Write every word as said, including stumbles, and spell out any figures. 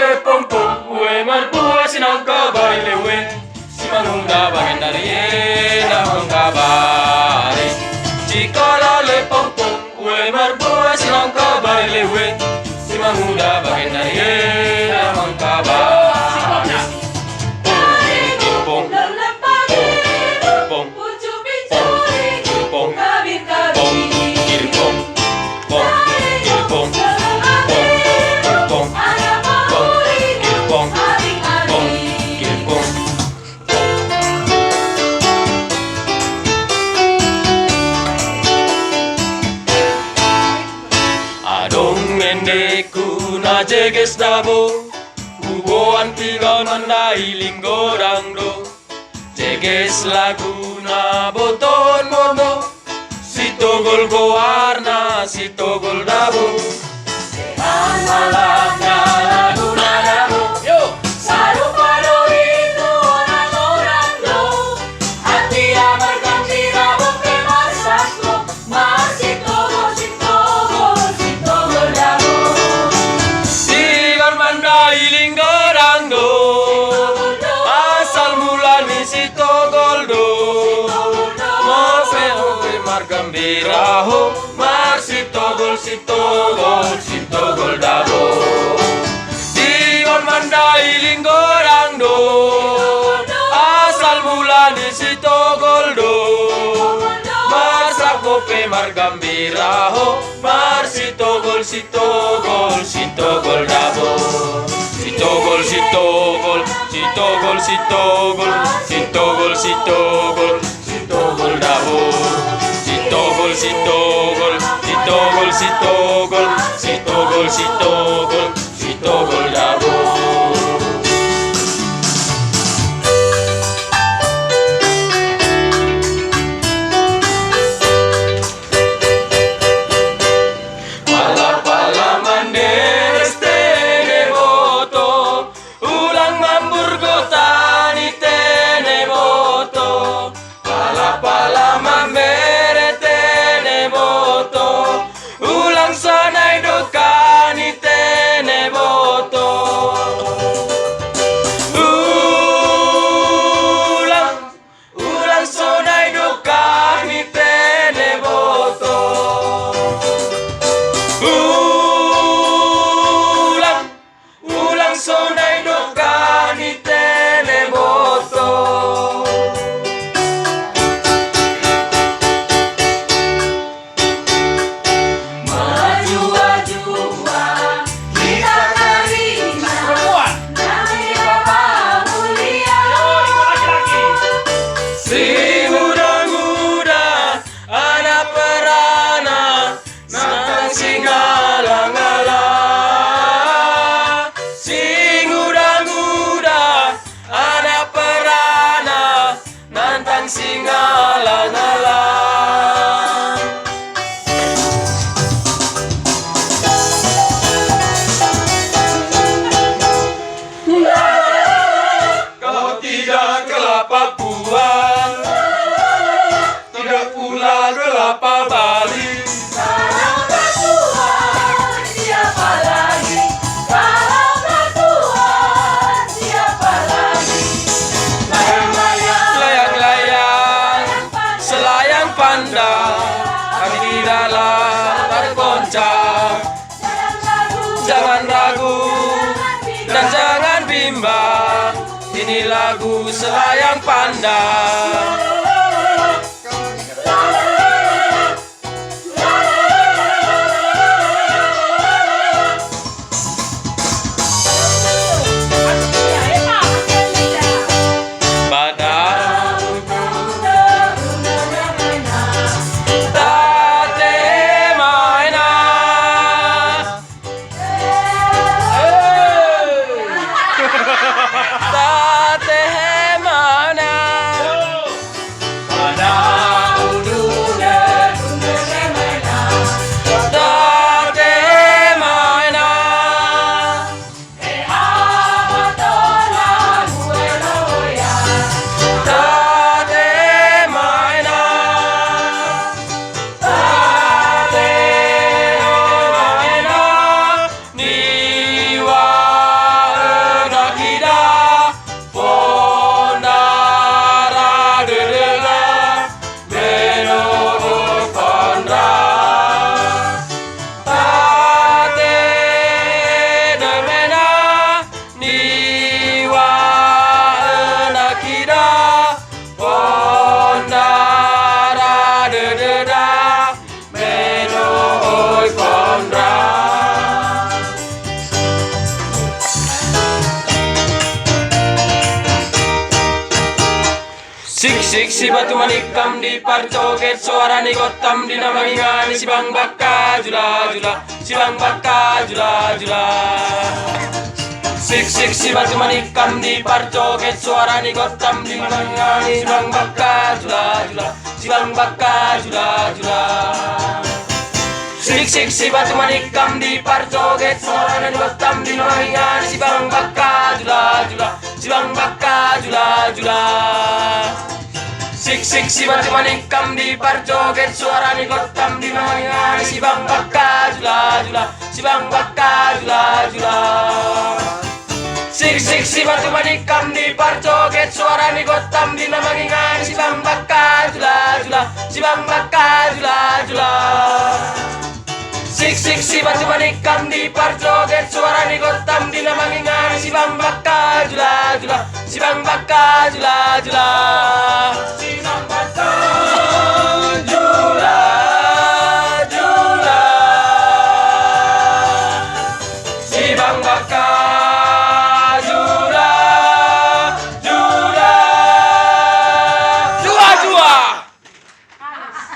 Lepong pong, ue marbua sinangkabai lewe. Simanguda bagendari e, ndamang kabari. Cikala lepong pong, ue marbua sinangkabai lewe. Simanguda bagendari e, ndamang kabari. Pong, pong, pong. Pong, pong, pong, kir pong, pong, kir pong, pong, kir pong, pong, kir pong, pong, kir pong. Adong mendeku na jeges dabo, kuboan piga mandai linggo dangdo. Jeges laguna boton momo, Sitogol goarna, Sitogol dabo. Sehan malapna laguna dabo. Yo. Sarupa do itu orang-orang do. Hati amarkan si dabo pe marsako. Marsitogol, sitogol, sitogol dabo. Sigar mandai linggo dangdo, asal mula ni sitogol do. Mope-ope margembira ho, marsitogol, sitogol, sitogol dabo. Sigar mandai linggo dangdo, asal mula ni sitogol do. Marsako pe margembira ho, marsitogol, sitogol, sitogol dabo. Sitogol, sitogol, sitogol, sitogol, sitogol, sitogol, sitogol dabo. Sitogol, sitogol, sitogol, sitogol, sitogol, sitogol, sitogol dabo. Pala-pala manderes tene boto, ulang mambur gota ni tene boto. Pala-pala mambere tene boto, ulang sonai doka ni tene boto. Ulang, ulang sonai doka ni tene boto. Ulang, ulang sonai doka ni tene boto. Mejua-jua kita karina, perempuan, namanya Bapa Mulia. Yo, itu laki-laki. Singuda-nguda anak perana, nantang singala-ngala. Singuda-nguda anak perana, nantang singala-ngala. Kau tidak kelapa buah, tidak pula kelapa Bali. Kalau tak Tuhan, siapa lagi? Kalau tak Tuhan, siapa lagi? Layang-layang, layang-layang, selayang panda, kami tidaklah tergoncang. Jangan ragu dan jangan bimbang, ini lagu Selayang Panda. Siksik sibatu manik kam diparjoget, suara ni gottam dina mangingani sibang bakka jula-jula, sibang bakka jula-jula. Siksik sibatu manik kam diparjoget, suara ni gottam dina mangingani sibang bakka jula-jula, sibang bakka jula-jula. Siksik sibatu manik kam diparjoget, suara ni gottam dina mangingani sibang bakka jula-jula, sibang bakka jula-jula. Siksik sibatu manik kam diparjoget, suara ni gottam dina mangingani sibang bakka jula-jula, sibang bakka jula-jula. Siksik sibatu manik kam diparjoget, suara ni gottam dina mangingani sibang bakka jula-jula, sibang bakka jula-jula. Siksik sibatu manik kam diparjoget, suara ni gottam dina mangingani sibang bakka jula-jula, sibang bakka jula-jula.